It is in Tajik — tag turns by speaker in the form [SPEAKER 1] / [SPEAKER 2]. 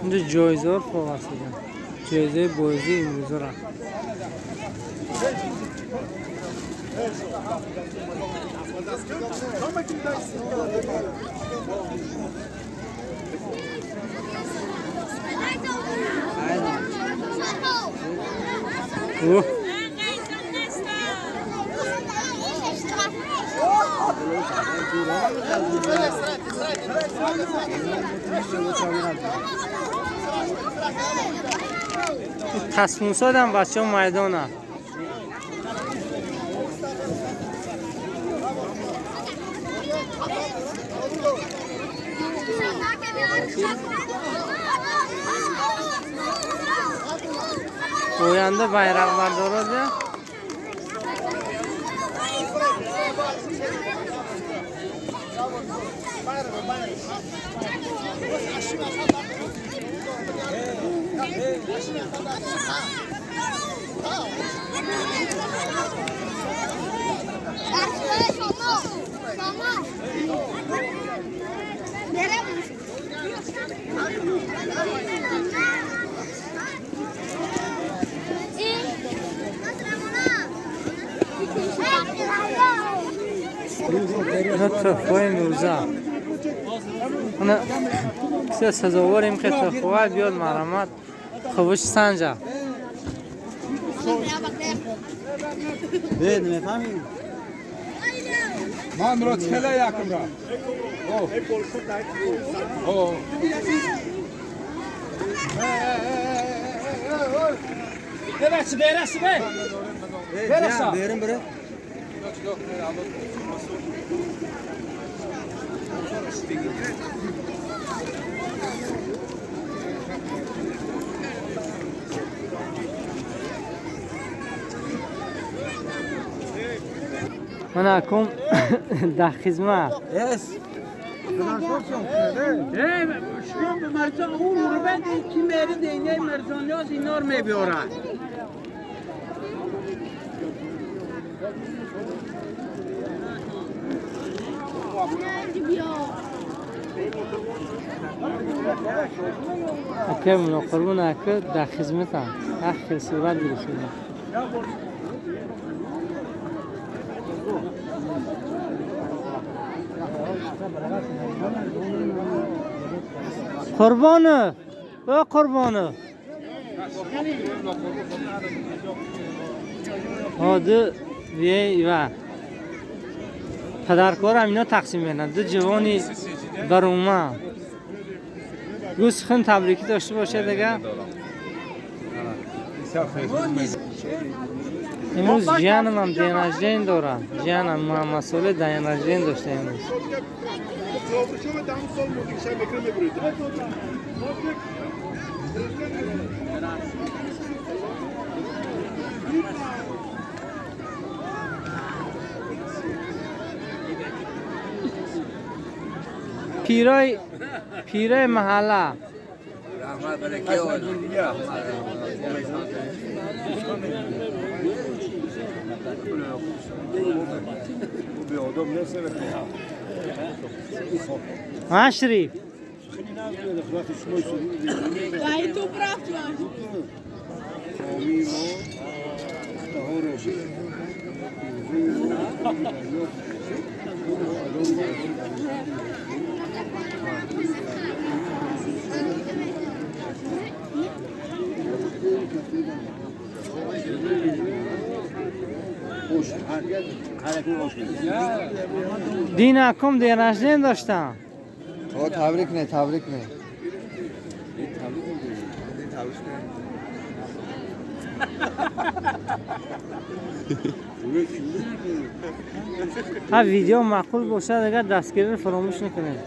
[SPEAKER 1] Инҷо ҷоизаҳо фоварсидан. Ҷоизаи бозии имрӯзаро. Тасмусодам бачаҳо майдона. Оянда байроқбардоро да تحفه‌های امروزه. کسی سزاواریم که تحفه‌های بیاد مرحمت خوش سنجه.
[SPEAKER 2] من را چله یکم را.
[SPEAKER 3] Verin.
[SPEAKER 1] من اکم در خدمت.
[SPEAKER 4] شما به مرزان اون رو بده کی میره دینه مرزانیاز اینا رو میبیارن.
[SPEAKER 1] اکه من قربون اکه در خدمتم. اخ صورت گرفتم. قربانه او قربانه ها دو و پدرکار هم اینا تقسیم میکنن دو جوانی بر اومد گوسخن تبریکی داشته باشه دیگه. امروز جیانم هم دیناجین دارم. جیانم محمد صالح دیناجین داشته امروز. پیرای محله. عشری دین کم دین رجدین داشتم.
[SPEAKER 3] تبریک نه تبریک نه.
[SPEAKER 1] ها ویدیو معقول باشه دیگه دستگیری رو فراموش نکنید.